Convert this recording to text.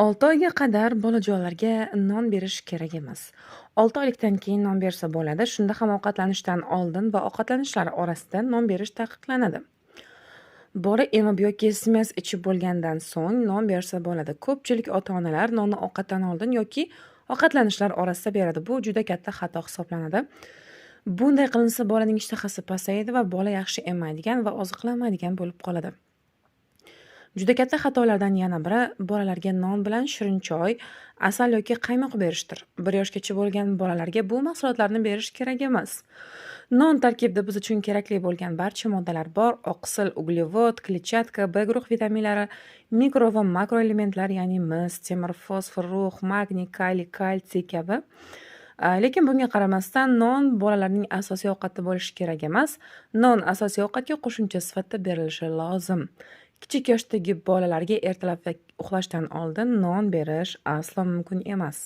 6 oyga qadar bolajonlarga non berish kerak emas. 6 oylikdan keyin non bersa bo'ladi. Shunda ham ovqatlanishdan oldin va ovqatlanishlari orasida non berish taqiqlanadi. Bola emib yoki смесь ichib bo'lgandan so'ng non bersa bo'ladi. Ko'pchilik ota-onalar nonni ovqatdan oldin yoki ovqatlanishlar orasida beradi. Bu juda katta xato hisoblanadi. Bunday qilinsa, bolaning ishtahasi pasayadi va bola yaxshi emmaydigan va oziqlanmaydigan bo'lib qoladi. Juda katta xatolardan yana biri bolalarga non bilan shirin choy, asal yoki qaymoq berishdir. 1 yoshgacha bo'lgan bolalarga bu mahsulotlarni berish kerak emas. Non tarkibida biz uchun kerakli bo'lgan barcha moddalar bor: oqsil, uglevod, kletchatka, B guruh vitaminlari, mikro va makroelementlar, ya'ni mis, temir, fosfor, rux, magniy, kaliy, kalsiy kabi. Lekin bunga qaramasdan non bolalarning asosiy ovqati bo'lishi kerak emas. Non asosiy ovqatga qo'shimcha sifatida berilishi lozim. Kichik yoshdagi bolalarga ertalab va uxlashdan oldin non berish aslo mumkin emas.